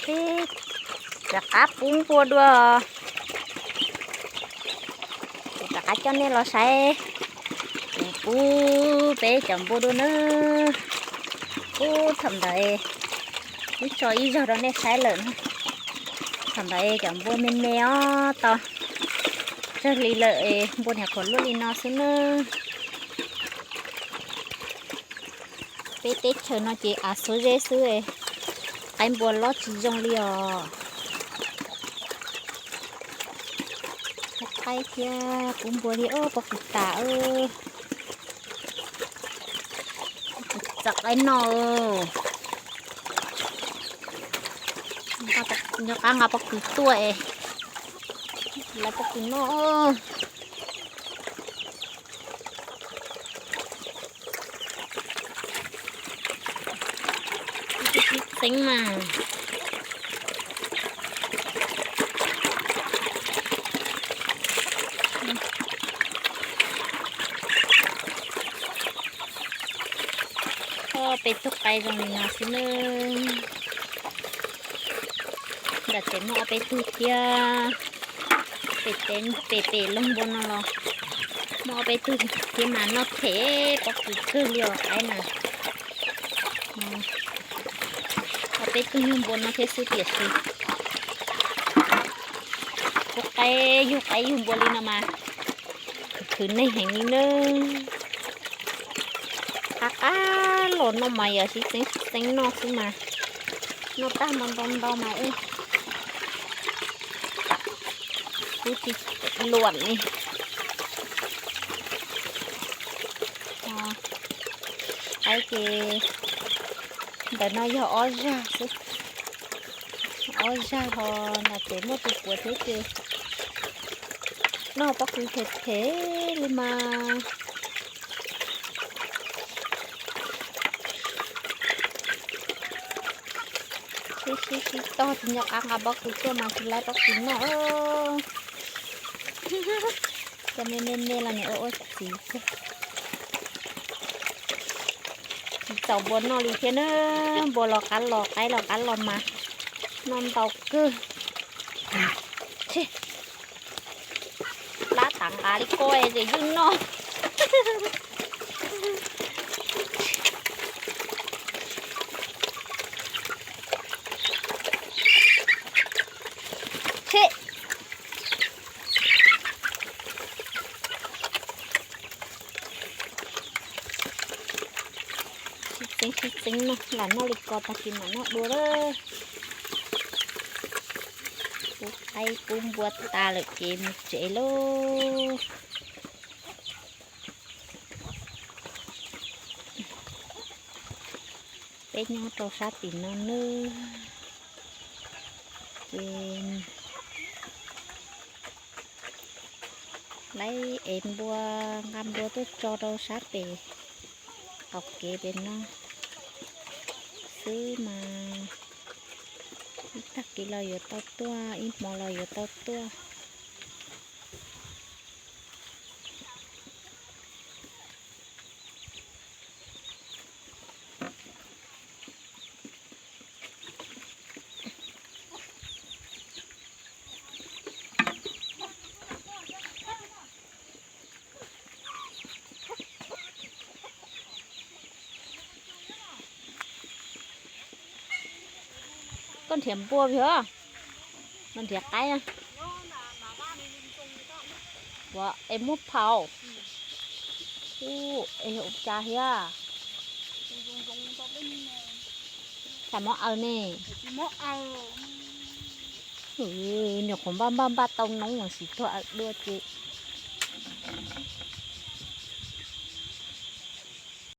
Peb rov qab pub npua dua. Kuv rov qab coj nej los saib kuv pub peb cov npua dua na. Ub, thaum ntawd wb tso ib zaug rau nej saib lawm na. Thaum ntawd cov npua me me os, tau tsawg hli lawm es npua niag qhuav luaj li no xwb na. Peb teb chaws no ces av xuab zeb xwb, qaib npua lob tsis zoo li os. Qaib thiab pub npua li os, pob kws tas. Txav qaib noj. Nco qab nqa pob kws tuaj es lawv pob kws noj. Sib txeeb mas. Ob peb tug qaib zoo li no xwb na. Ntawm tsev muaj ob peb tug thiab. Pem tsev pem pem loog npua no los muaj ob peb tug thiab mas noj them pob kws kawg li os qaib na. Ob peb tug yug npua no thiab xwb tiam sis pub qaib yug qaib yug npua li no mas khwv khwv neeg heev li na. Qab qab los noj mas yog sib txeeb sib txeeb noj xwb mas, noj tag ntau ntau ntau mas ib kuv tsis luam li. Qaib ces ntawm no yog ob zag xwb, ob zag ho ntawm pem muaj tus puav thiab ces noj pob kws them them li mas. Sib sib sib tog tsis nco qab nqa pob kws tuaj mas tsis laib pob kws noj. Cov me me me los niam ua ua txiv xwb. Tsis txaus npua noj li thiab na, npua los qab los qaib los qab los mas noj ntau kawg. Plab tav nqa li ko es ywj noj. Sib txeeb sib txeeb noj, lam noj li ko tag kis mam noj dua lawm. Pub qaib pub npua tas lawm ces mus tsev lauj. Peb nyob rau sab tim no nawb, ces laib ev npua, nqa npua tuaj tso rau sab pem qaum kev pem no xwb mas, ib tag kis los yuav tau tuaj, ib hmo los yuav tau tuaj. Koj nrhiav npua pem, koj nrhiav qaib na. Ua es muab phau. Ua es ua cas thiab? Tam mov aws ne. Nyuam qhuav npaj npaj npaj tau noob mas tsis tuag aws dua ces.